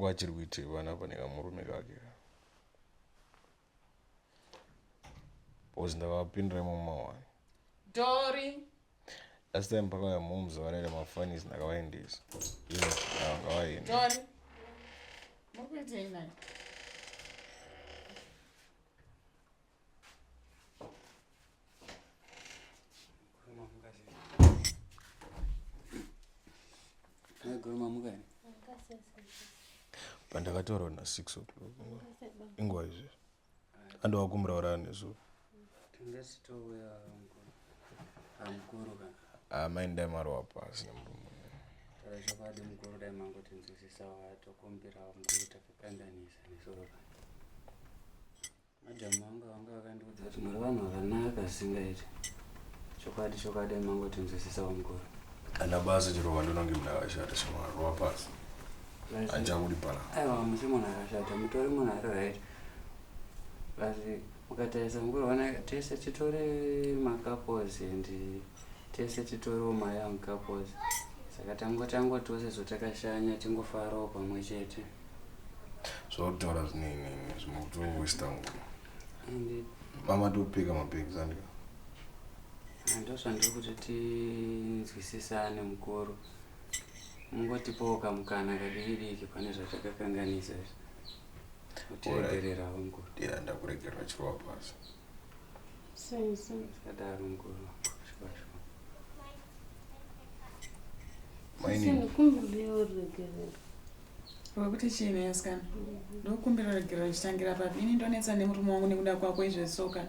kwachiri kuitei panapa nekamurume kake bcause ndakavapindira imomo mawani Dori. Last time pakauya moms varaira mafanis ndakavaendesa. Ava ngavaende. Dori. Muri kuitei naye? Pandakataura na 6 o'clock. Inguva izvi. Andovakumuraura nezuro. Tingati touya mukuru. Amukuru ka. Ah, mai ndai marova pasi nemurume. Taura chokwadi mukuru dai mangotinzwisisa watokumbirawo mukuru takakanganisa nesoro pa. Madam vangu vanga vakandiudza kuti muri vanhu vakanaka zvisingaiti. Chokwadi chokwadi dai mangotinzwisisawo mukuru. Ana basa chero vandonange munhu akashata shamwari rova pasi. Handichakudi panapa. Aiwa musi munhu akashata mutori munhu ari right. Basi mukatarisa mukuru ona tese titori macouples and tese titoriwo mayoung couples. Saka tangotangotose zvotakashanya tingofarawo pamwe chete. Zvakutaura zvinei zvimwe nguva. And Mama topika mabags andika. Ndozvandiri kuti tinzwisisane mukuru. Mungotipawo kamukana kadiki diki pane zvatakakanganisa izvi. Utiregererawo mukuru. Yeah, ndakuregerera chirova pasi. Sisi. Sadaro mukuru. Shuwa shuwa. Sisi ndikumbire uregerero. Wekuti chii nhai asikana? Ndokumbira ruregerero ndichitangira papi? Ini ndonetsa nemurume wangu nekuda kwako izvesoka.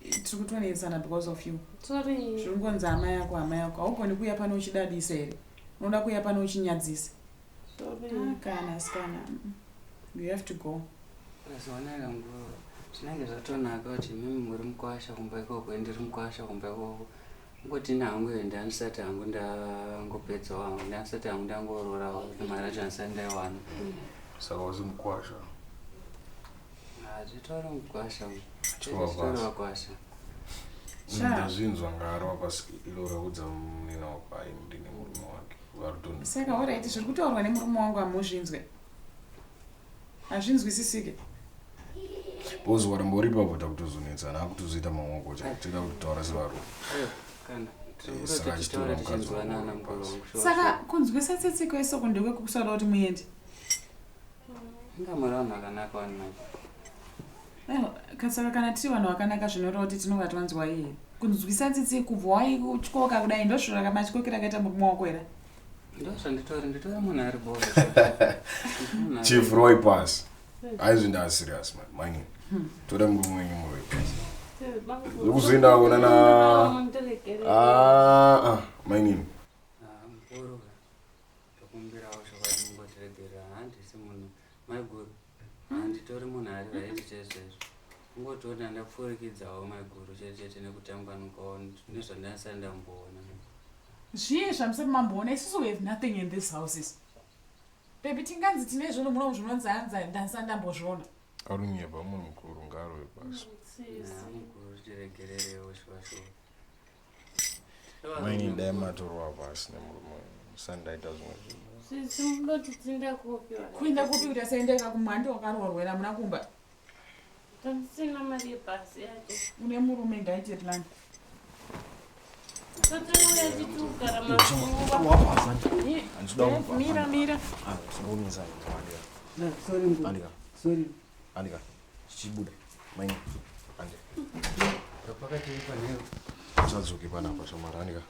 Tiri kutonetsana because of you. Sorry. Zviri kungonzi hama yako hama yako. Haugoni kuuya pano uchidadisa here? Unoda kuuya pano uchinyadzisa. Sorry. Ah, kana asikana. You have to go. Zvioneka mukuru. Zvinenge zvatonaka kuti imimi muri mukwasha kumba ikoko, ndiri mukwasha kumba ikoko. Kungoti hangu ende handisati hangu ndangopedzawo hangu, ndisati hangu ndangororawo mari yacho handisati ndaiwana. Saka usi mukwasha. Hazvitori mukwasha. Chirova Titori pasi. vakwasha. Sha. Ndazvinzwa ngaarova pasi ilo raudza munina wako ai ndine murume wake. Varutoni. Saka alright zviri kutaurwa nemurume wangu hamuzvinzwe. Hazvinzwisisike. Because waramba uri ipapo takutozonetsana akutozoita maoko chake tida kutaura sevarume. Aiwa, kana. Tiri Eh, kutoti saka titaure achitora mukadzi tichinzwanana wangu mukuru pasi. wangu. Shuwa Saka shuwa. kunzwisa tsitsi kwesoko ndekwekusada kuti muende. Inga muri vanhu vakanaka wani manje. Aiwa, saka kana tiri vanhu vakanaka zvinoreva kuti tinobva tanzwa iye. Kunzwisa tsitsi kubva waityoka kudai ndozvo matyokero akaita murume wako here? Ndozvanditori, nditori munhu ari bho. Chief Roy pasi. Aizvi ndaa serious man. Mani. Toda murume wenyu muroyi pasi. Zvekuzoenda kuona na Ndiregerere. Ah ah mainini. Mukuru ka. Tokumbirawo chokwadi mungotiregerera. Handisi munhu maiguru. Handitori munhu ari right chaizvo chaizvo. Kungotoona ndapfurikidzawo maiguru chete chete nekutambanukawo nezvandasati ndamboona. Zvii zvamusati mamboona isusu we have nothing in this houses. Baby tinganzi tine zvinhu muno zvinonzi hanzi ndasati ndambozviona. Arunyepa munhu mukuru ngaarove pasi. Sisi. Mukuru tiregererewo shuwa shuwa. Mainini dai matorova pasi nemurume wenyu. Musati ndaita zvimwe zvinhu. Sisi munoti tinda kupi vana? Kuenda kupi kuti asaendeka kumhandi wakaroorwa here hamuna kumba. Tandisina mari yebhasi yacho. Une murume ngaite plan. Totouya tichiugara mazuva. Mira mira. Ah, sinokumisa. Sorry mukuru. Andika. Sorry. Andika. Chibuda. Mainini. Ande. Pakatipa newe. Usadzoke panapa shamwari andika.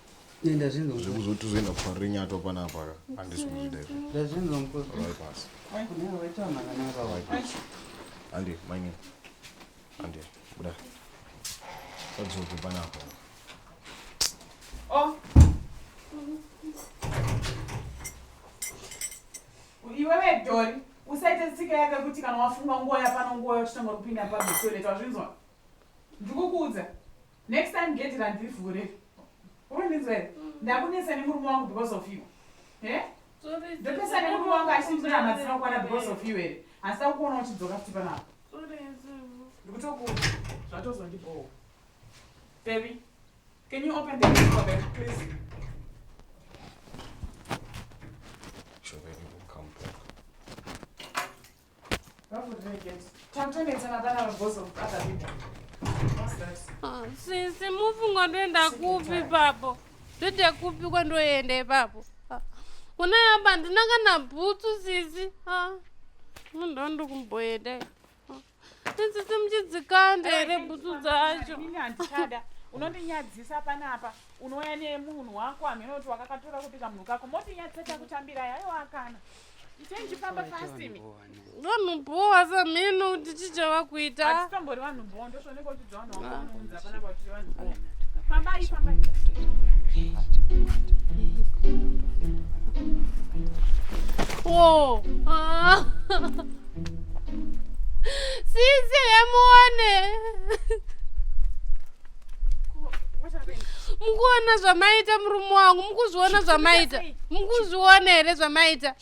Ndazvinzwa. Zvekuzotozoenda kufarira nyato panapa ka. Handisi kuzvida izvo. Ndazvinzwa mukuru. Roy pasi. Newe waita vanhu vakanaka Roy pasi. Ande mainini. Ande. Buda. Usadzoke panapa. Oh. Iwewe Dori, usaite tsika yako yekuti kana wafunga nguva yapano nguva yochitanga kupinda public toilet wazvinzwa. Ndikukuudza. Next time gate randivhure. Urikundinzwa here? Ndakunetsa nemurume wangu because of you. Eh? Sorry. Ndopesa nemurume wangu achiti hama dzisina kukwana because of you here. Handisida kukuona uchidzoka futi panapa. Sorry sisi. Ndikutokuudza. Zvatozondibhowa. Baby, can you open the gate for them, please? Sure, baby will come back. Ngavavhurire gate. Takutonetsana pana because of other people. What's that? Ah, sisi mufunga ndoenda kupi ipapo ndoenda kupi kwandoenda ipapo Ah, kuna yamba handina kana bhutsu sisi Ah, munhu ndokumboenda sisi muchidzikanda here bhutsu dzacho Inini handichada. Unondinyadzisa panapa. Unouya nemunhu wako hameno kuti wakakatora kupi kamunhu kako. Motinyadzisa takutambira aiwa akana. Itei chifamba fast imi. Vanhu bhowa samheno kuti chichava kuita Hatitombori vanhu bho ndozvaoneka kuti dza vanhu wako unounza panapa kuti vanhu bho. Fambai fambai. wo Ah. sisi hemuone Ko- What happened? mukuona zvamaita murume wangu mukuzviona zvamaita mukuzviona here zvamaita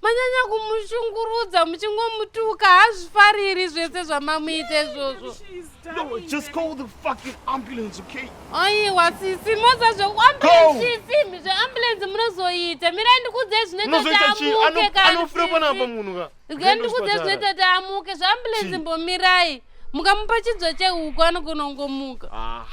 manyanya kumushungurudza muchingomutuka hazvifariri zvese zvamamuita izvozvo She's No, dying, just baby. call the fucking ambulance, okay? aiwa sisi moza zveambulensi zveambulensi munozoita mirai ndikudzei zvinoita kuti Unozoita chii? amuke Ano- kana Anofira panapa sisi. munhu ka. Regai ndikudzei zvinoita kuti amuke zveambulensi Chii? mbomirai mukamupa chidzwa chehuku anogona kungomuka Ah.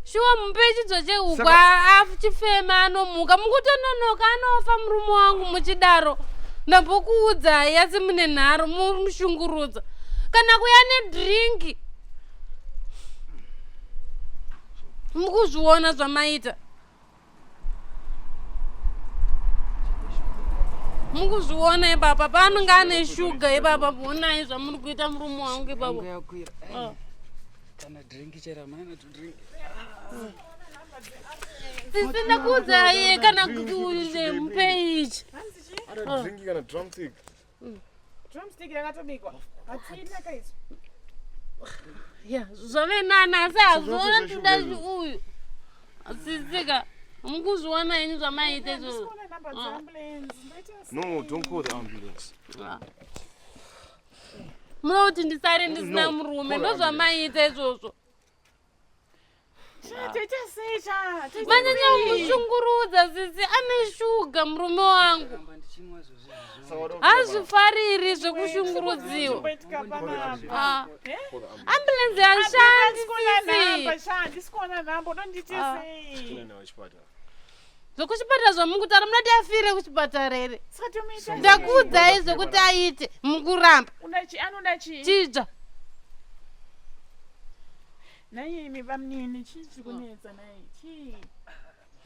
shuwa mupe chidzwa chehuku Saka- achifema anomuka mukutononoka anofa murume wangu muchidaro ndambokuudzai asi mune nharo mumushungurudza kana kuya nedhiringi mukuzviona zvamaita mukuzviona ipapa paanonge ane shuga ipapa vonai zvamuri kuita murume wangu ipapo Yangu yakwira. Ah. Kana drink chera mana to drink. Sisi ndakuudzai kana kuti mupe ichi Hanzi chii? Ada drink kana drumstick. Drumstick yakatobikwa. Hatina kaisu. ya zvave nani asi hazviona Zvinokuisa toda shuga izvo. uyu sisika mukuzviona henyu zvamaita izvozvo Ndisikuona number dzeambulance. Ndoita No, sei? don't call the ambulance. muda kuti ndisare ndisina No, murume call ndozvamaita izvozvo Cha, toita sei cha? Toita manyanya sei? kumushungurudza sisi ane shuga murume wangu Ramba ndichinwa zvozvo izvozvo. Saka wada kutora hazvifariri zvekushungurudziwa Chimboitika panapa. Ah. Eh? Call the ambulance. ambulensi hashandi Handisikuona namba, sisi sha, handisikuona namba. Udonditi Ah. sei? Tine nawo chipatara. zvokuchipatara zvamukutaura munoti afire kuchipatara here Saka tomuita sei? ndakuudzai zvekuti aite mukuramba Unoda chii? Anoda chii? chidzva Nhai imi bamunini, chii chiri kunetsa nhai? Chii?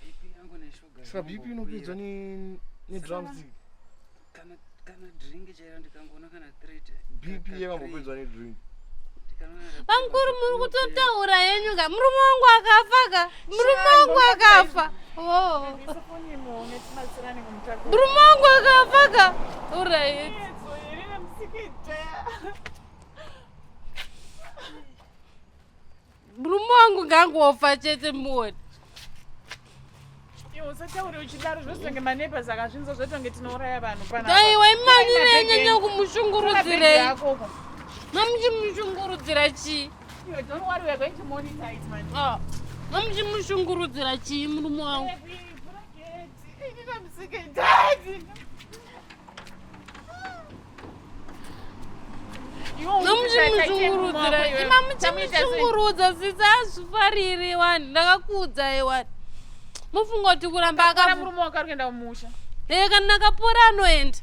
BP yangu neshuga. Saka BP inopedzwa ne nedrumstick. Kana kana drink chera ndikangoona kana 3. BP yakambopedzwa nedrink. Vamukuru muri kutotaura henyu ka murume wangu akafa ka murume wangu akafa Oh. Bvisa foni muone tibatsirane kumutakura. murume wangu akafa ka orit Netso here nemusikita. murume wangu ngangofa chete muone Iwe usataure uchidaro zvotonge maneighbors akazvinzwa zvotonge tinouraya vanhu panapa. aiwa imani Tora bhegi renyanya yenyu. Tora bhegi kumushungurudzirei yako uko. mamuchimushungurudzira chii Iwe, don't worry, we are going to monitor it, man. Ah, mamuchimushungurudzira chii murume wangu Baby, vhura gate. Ini namusikita. Iwe uri kuita kaite murume wako nomuchimushungurudzira iwewe. Tamuita sei? imamuchimushungurudza sisi hazvifariri wani ndakakuudzai wani mufunga kuti kuramba Kana akafu murume wako ari kuenda kumusha. ee kana akapora anoenda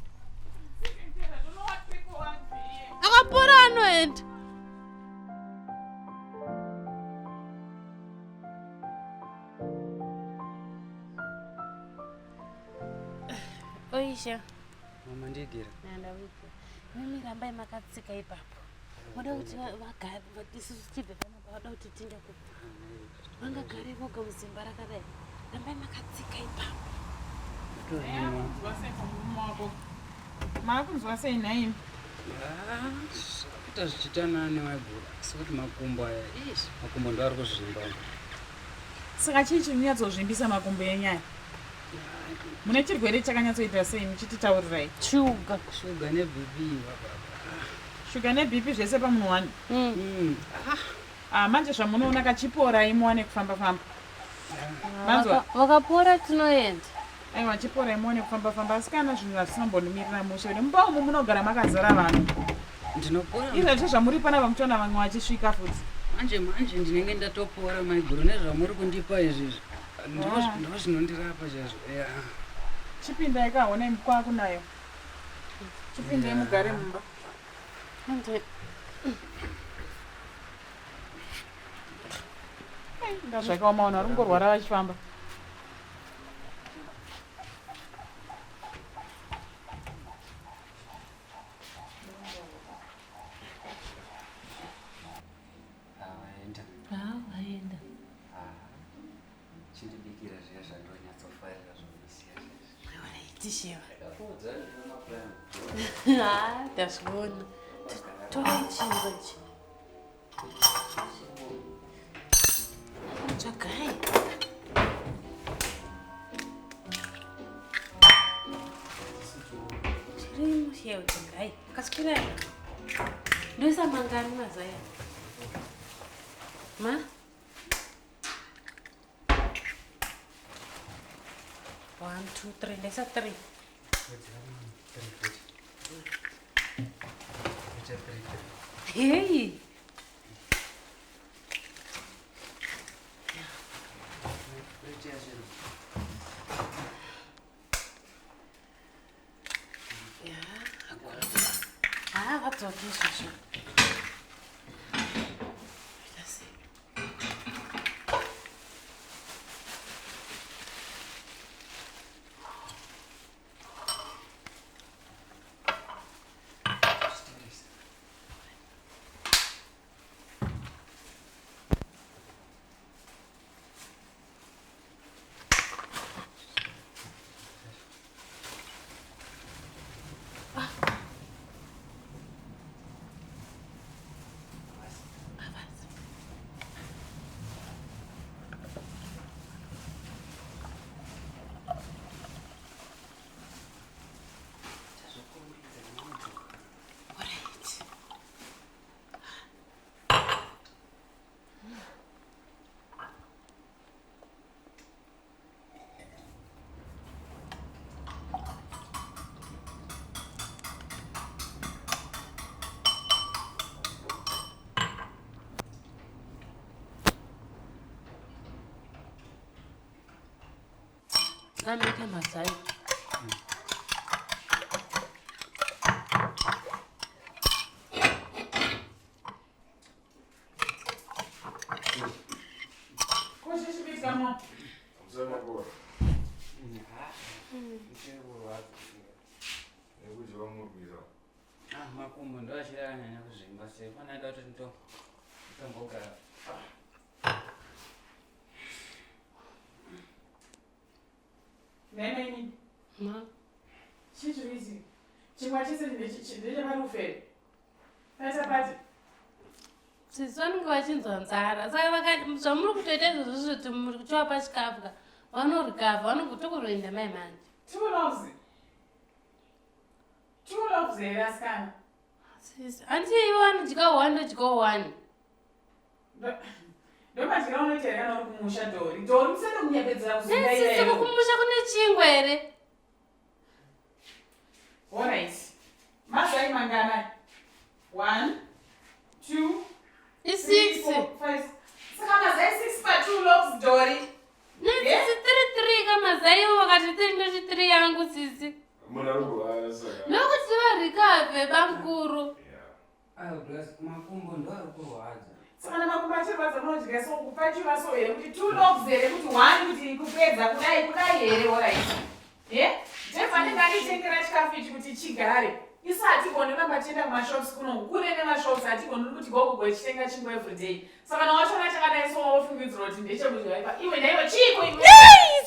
akapora anoenda oisha Mama ndigira. mimi rambai makatsika ipapo moda kuti vagare isusu tibve panapa vada kuti tiinde kupi vangagare voga muzimba rakadai rambai makatsika ipapo Maakunzwa sei pamurume wako? Maakunzwa sei nhaimi? Ah, Zvakuita zvichiita nani waigura. Asi kuti makumbo aya, ish, makumbo ndo ari kuzvimba. Saka chii chinonyatsozvimbisa makumbo enyaya? Mune chirwere chakanyatsoita sei muchititaurirai? shuga Shuga neBP baba. Shuga neBP zvese pamunhu wani. Mm. Ah, manje zvamunoona kachiporai muwane kufamba famba. Manzwa? vakapora tinoenda Aiwa chiporai muone kufamba famba asi kana zvinhu hazvisinombondimirira mushe wena mumba umu munogara makazara vanhu. Ndinopora. Izvezvi zvamuri panapa muchiona vamwe vachisvika futi. Manje manje ndinenge ndatopora maiguru nezvamuri kundipa izvi. Ndizvo zvinondirapa chaizvo. Yeah. Chipindai ka honai kwakunayo. Chipindai mugare mumba. Inga zvakaoma vanhu vari kungorwara vachifamba. Vaenda. Chindibikira zviya zvandonyatsofarira zvomisiya zvezvi. Alright, Sheva. Ndakakuudza ndine maplan. Ah, ndazviona. Torai chingwa ichi. Tsvagai. Chirimo shewe tsvagai. Kasikirai. Ndoisa mangani mazai aya? Ma? One, two, three. Ndaisa three. Hey. Ah, vadzoka izvozvo. Ita sei? Alright. Anoita mazai. Ko chii chikuitika mo? Musema bora. Nekudya kwamuri kuita. Ah, makumbo ndo achiri akanyanya kuzvimba sei panaida kuti nditombogara. Nhai mainini. Ma. Chii chiri kuitika? Chingwa chese ndecheparufere. Paita pati. Sisi vanenge vachinzwa nzara saka zvamuri kutoita izvozvo zvoti muri kuchovapa chikafu ka vanorikavha vanotokuroenda mai manje. Two loaves. Two loaves here asikana. Sisi handiti ivo vanodya one ndodya one. Ndomadyira unoita here kana uri kumusha Dori? Dori musade kunyepedzera kuzingaira Sisi iwe. kumusha kune chingwa here? Alright. Mazai mangana? 1 2 3 I6. 4 5. Saka mazai 6 pa 2 loaves Dori. Nesisi 3 3 kamazai ivo vakati 3 ndoti 3 yangu sisi. Munhu ari kurwara saka. Ndokuti varikavhe bamukuru. Yeah. Ayo plus makumbo ndo ari kurwadza. Saka namakumbo achirwadza munodya so kupachiva so here kuti 2 loaves here kuti 1 kuti kupedza kudai kudai here alright. Ye? Jeff anenge anditengera chikafu ichi kuti chigare. Isu hatigoni kuramba tichienda kumashops kuno kure nemashops hatigoni kuti gogogo ichitenga chingwa everyday. Saka kana wachiona chakadai so wofungidzira kuti ndechekudya ipa. Iwe naiwe chiiko iwe?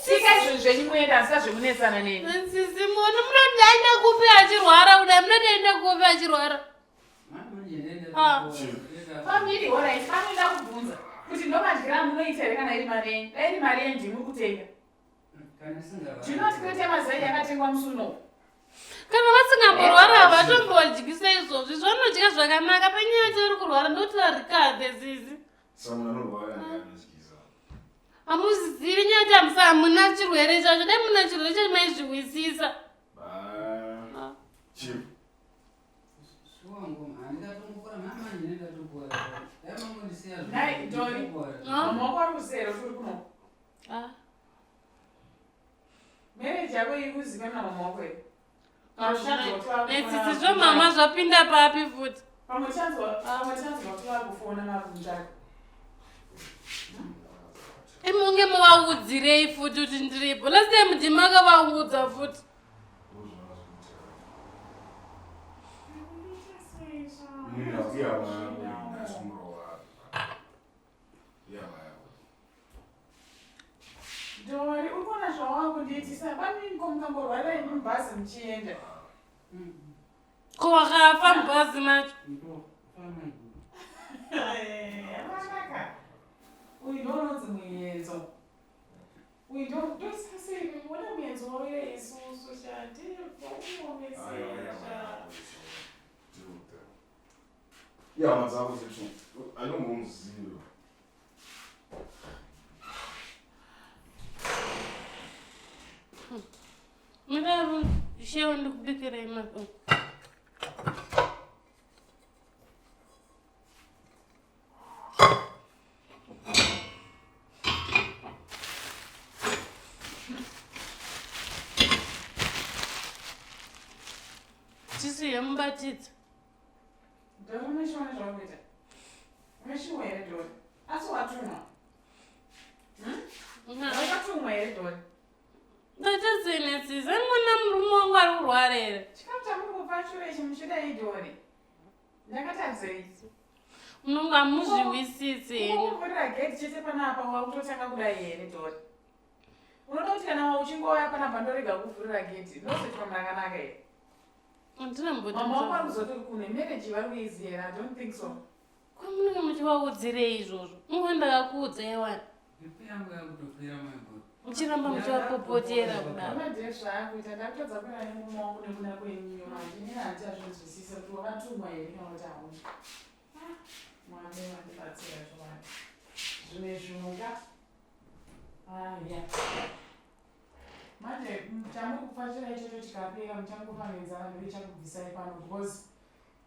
Sika zvinhu zvenyu muende asi zvekunetsana neni. Sisi muone munoti aenda kupi achirwara kudai munoti aenda kupi achirwara. Manje ndenda Ah. Family alright, panoda kubvunza kuti ndomadyira amunoita here kana iri mari yenyu. Dai iri mari yenyu ndimuri kutenga. kana singava. Do you know kuti kwete mazai yakatengwa musi unowu? Kana vasingamborwara havatombodyisa izvozvi zvanodya zvakanaka panyaya yacho uri kurwara ndoti varikavhe sisi. Saka munhu anorwara ndiye anodyisa. Hamuzizivi nyaya kuti hamusa hamuna chirwere chacho. Dai muna chirwere chacho maizvihwisisa. Ah. Chief. Nhai, Dori. Mama wako ari kusera kuti uri kuno. Ah. Marriage yako iri kuziva namama wako here? Tsitsi zvamama zvapinda papi futi? Pamwe chanzwa, pamwe chanzwa kuti vakufona vakutsvaka. Imunge muvaudzirei futi kuti ndiripo. Last time ndimi makavaudza futi. Dori, uri kuona zvawakundiitisa bamini ko mukangorwara imi mubhazi muchienda. Ko wakafa mubhazi macho? Akanaka. Uyu ndo unonzi muyedzo. Uyu ndo ndosasei kuona muyedzo wauya isusu shandipo unomesesha. Ihama dzako dzetu anombomuziva. Mira shewa ndikubikirei mako. Tisiye mubatidza. Dori uneshiona zvauri kuita. Uneshiwa here Dori? Asi watumwa. Wakatumwa here Dori? Ndatadzene sisi, ani mwana murume wangu ari kurwara here? Chikafu chamuri kupa shure ichi muchidai Dori. Ndakatadzei? Munonga hamuzviwisisi henyu. Kungokuvhurira gate chete panapa wakutotanga kudai here Dori? Unoda kuti kana uchingouya panapa ndorega kuvhurira gate ndozoitwa murakanaka here? Handina Mama wako ari mboti. kuzoti kune marriage vari kuiziva here? I don't think so. Ko munenge muchivaudzirei izvozvo? Munguva ndakakuudzai wani. Muchiramba muchivapopotera kudaro. Amadhee zvaakuita ndakutadza kuenda nemurume wangu nekuda kwenyu manje inini handichazvinzwisisa kuti wakatumwa here kana kuti hauna. Ah, Mwari vandibatsira chokwadi. Zvimwe zvinhu ka. Aya. Manje chamuri kupfachira ichocho chikapera muchangofa nenzara ndoichakubvisai pano because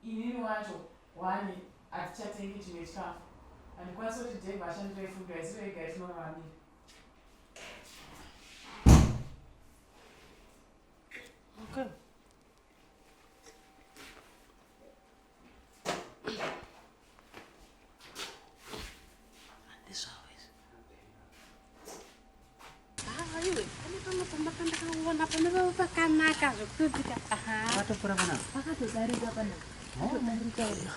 inini wacho one hatichatengi chimwe chikafu. Handikwanisi kuti Dave ashandire food haisi rega yatinoraramira. Okay. Handizvavo izvi. Ah, iwe, pane pamwe pamba pandakaona pane pava pakanaka zvekutodzika. Aha. Patopfuura panapa. Pakatodarika panapa. Pakatodarika uyo.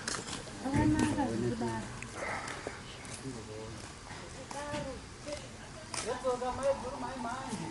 Pakanaka zvekudaro. Yodzoka mai guru mai manje.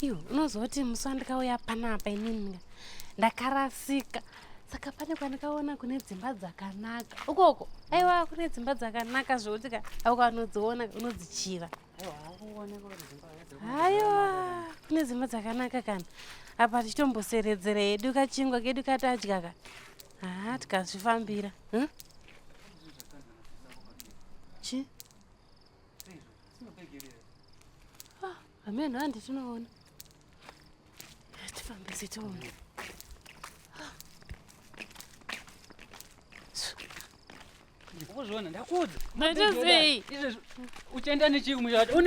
Iwe unozoti musi wandikauya panapa inini ndakarasika saka pane kwandikaona kune dzimba dzakanaka ukoko aiwa kune dzimba dzakanaka zvekuti ka aukanodziona unodzichiva aiwa kune dzimba dzakanaka kana apa tichitomboseredzera hedu kachingwa kedu katadya ka haa tikazvifambira hm? chi hameno handi tinoona tifambise tione. Ukuzviona ndakuudza. Ndaita sei? Izvezvi uchaenda nechii kumusha wacho?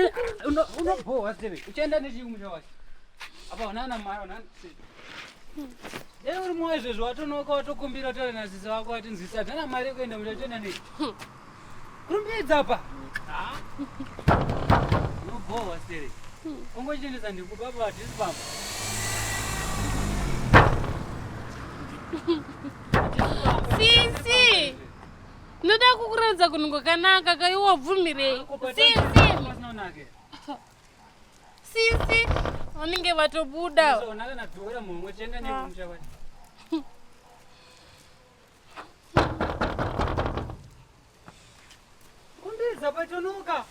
Unobhohwa seve. Uchaenda nechii kumusha wacho? Apa unana mari unana Dai uri mwa izvezvi watonoka watokumbira utaure nasisi wako watinzwisa hatina mari yekuenda musha uchaenda nei? Kurumbidza apa. Ah. Unobhohwa sere. Ungochiendesa ndikupa apa hatisi pamba. Sisi, ndoda kukuratidza kunhu kwakanaka ka iwe wabvumirei? Sisi, sisi, vanenge vatobuda. Kumbiza patonoka.